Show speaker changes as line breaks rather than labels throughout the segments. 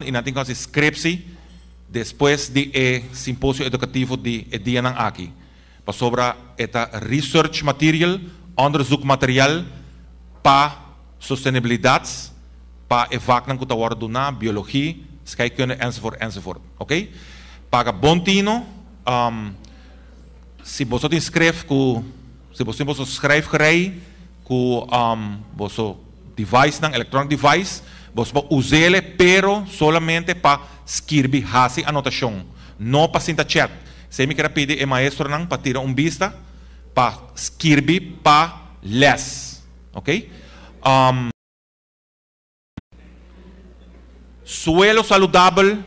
I nan tin ku hasi skripsi despues di e simposio edukativo di e dianan aki, pasobra e ta research material, onderzoekmateriaal, pa sostenibilidat, pa e vaknan ku ta wòrdu duná, biologi, scheikunde enzovoort enzovoort. Oké? Paga bon tino, si boso tin skrif ku, si boso tin boso schrijfgerei ku boso devicenan, electronic device, boso por us'ele pero solamente pa skirbi, hasi anotashon, no pa sinta chat. Esei mi kier a pidi e maestronan pa tira un bista pa skirbi pa les. Ok. Suelo saludabel.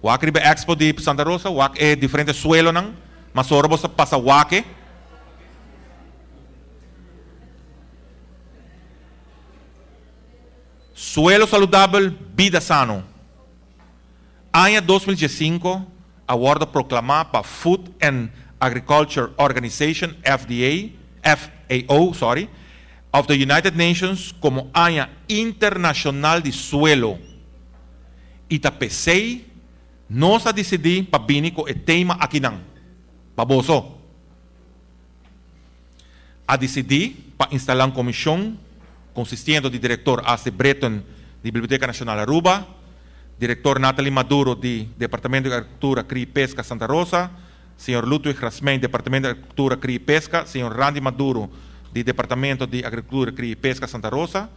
Wak riba expo di Santa Rosa, wak e diferente suelonan, mas ora bo sa pasa wak e. Suelo saludabel, bida sano. Aña 2015 a wordo proclama pa Food and Agriculture Organization, FDA, FAO, sorry, of the United Nations como Aña Internacional di Suelo. Y ta p'esey nos a dicidi pa bini cu e tema akinan pa boso. A dicidi pa instala un comision consistiendo di Director Astrid Britten di Biblioteca Nacional Aruba, Director Natalie Maduro di Departamento di Agricultura, Cria y Pesca Santa Rosa, Señor Ludwig Rasmijn, Departamento di Agricultura, Cria y Pesca, Señor Randy Maduro di Departamento di Agricultura, Cria y Pesca Santa Rosa,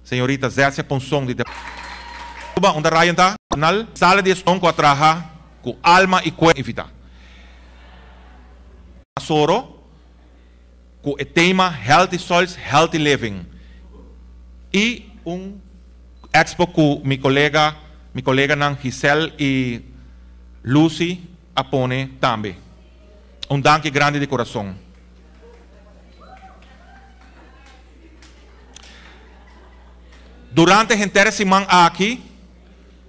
Señorita Zecia Ponson di Aruba, unda Ryan ta? Nal. Sala di eston cu a traha cu alma y cuerpo invita. Soro cu e tema Healthy Soils, Healthy Living y un expo cu mi colega, mi coleganan Giselle y Lucy a pone tambe. Un danki grandi di corazon. Durante henter e siman aki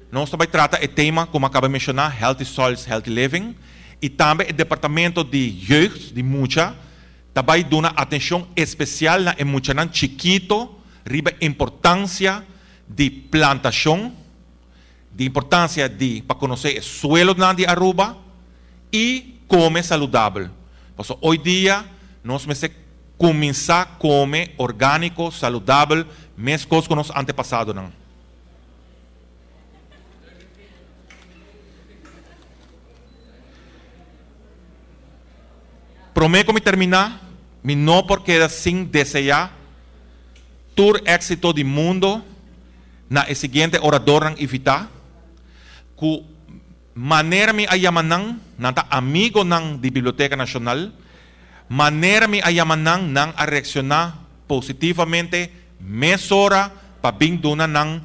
nos ta bay trata e tema como a caba menciona, Healthy Soils, Healthy Living, y tambe e departamento di jeugd, di mucha, ta bay duna atencion especial na e muchanan chikito riba e importancia di plantacion, di importancia di pa conoce e suelonan di Aruba y come saludabel. Pasobra hoy dia nos mester cuminsa come organico, saludabel, mescos cu nos antepasadonan. Prome cu mi termina, mi no por keda sin desea tur exito di mundo na e siguiente oradornan invita, cu manera mi a yama nan, nan ta amigonan di Biblioteca Nacional, manera mi a yama nan, nan a reacciona positivamente mesora pa bin duna nan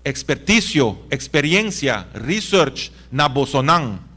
experticio, experiencia, research na bosonan.